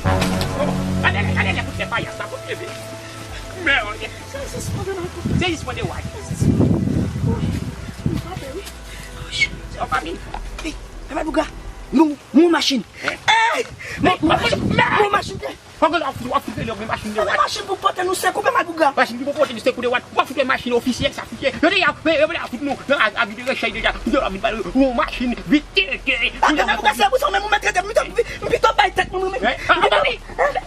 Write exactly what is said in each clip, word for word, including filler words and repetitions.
Gade lè, gade lè pou fè payas la, pou leve. Merde. Se jis mande wad. Se jis mande wad. Wi. M frape, wi. Se yon fanmi. Ey, Pè Malpougra. Nou, nou machin. Ey! Mwen, mwen, mwen, mwen machin. Fòk w ap fout, w ap fout rele, men machin de wad. Machin pou pote nou sekou, Pè Malpougra. Machin ki pou pote nou sekou de wad. W ap fout machin ofisyèl sa fout ye. Yo deja, men yo deja fout nou nan avi de rechèy deja. Yo la vin pale yon machin vit tete. Pè Malpougra, se pou sa menm ou mèt rete, m pito, m pito bay tèt mwen, mwen. Ey, ah, ah, ah.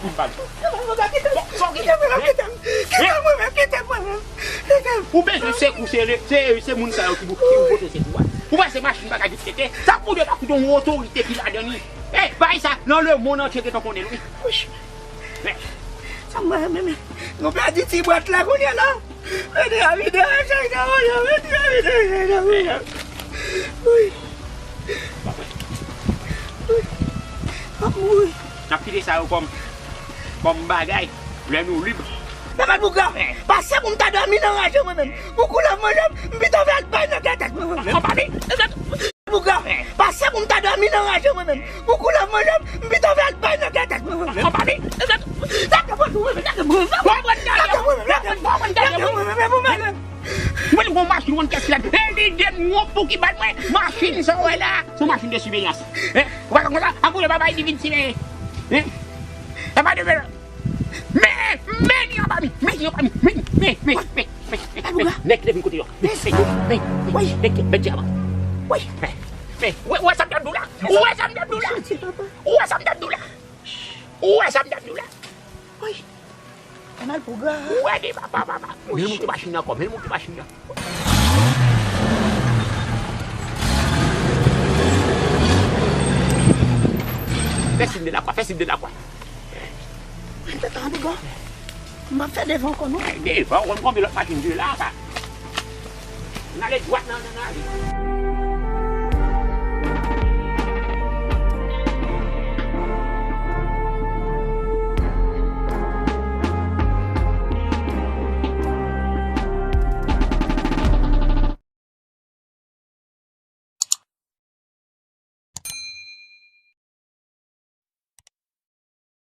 Ou pale. Pè Malpougra, kite m. Bon, sa w gen? Kite mwen, kite m. Kite mwen, kite mwen. Kite m. Ou bezwen sekou, se le, se, se moun sa yo ki pou, ki pou pote sekou a. Ou panse machin pa ka vit tete? Sa pou de pa pou yon otorite ki ladan li. Ey, bagay sa, nan lemonn antye gentan konnen l, wi. Wouch. Men. Sa mwen menm, nou pèdi ti bwat la kounye a la. Mete a vide, chay sa, woyo, mete a vide, chay sa, woyo. Wi. Wi. M ap mouri. N ap kite sa yo kòm, kòm bagay, lè nou lib. Pè Malpougra, pase pou m ta dòmi nan raje mwen menm. Pou kou la manje, m pito fè al bay nan tèt mwen menm. Anpale. Malpougra, pase pou m ta dòmi nan raje mwen menm. Pou kou la manje, m pito fè al bay nan tèt mwen menm. Anpale. Lage mwen, lage mwen, lage mwen, lage mwen, lage mwen, lage mwen, lage mwen. Mwen gon machin, mwen kèk filan. E li de m wop pou ki bat mwen. Machin sa w wè la. Se yon machin de siveyans. Hein? Ou pa konn sa? An pou yo pa bay li vin siveye. Hein? E pa de vre. Men, men li anba mi. Men li anba mi. Men, men, men, men, men, men. Nèg ki te vin kote yo. Men, men, men, men. Nèg ki met djab. Men, men, ou wè, ou wè sa m t ap di w la? Ou wè sa m t ap di w la? Ou wè sa m t ap di w la? Ou wè sa m t ap di w la? Wi. Pè Malpougra. Ou wè de papa, papa. Men l monte machin nan ankò, men l monte machin nan. Fè siy de lakwa, fè siy de lakwa. Tèt an devan. M ap fè devan ankò non. Devan, ou konn konbyen lòt machin de la sa? N ale dwat nan, nan, nan.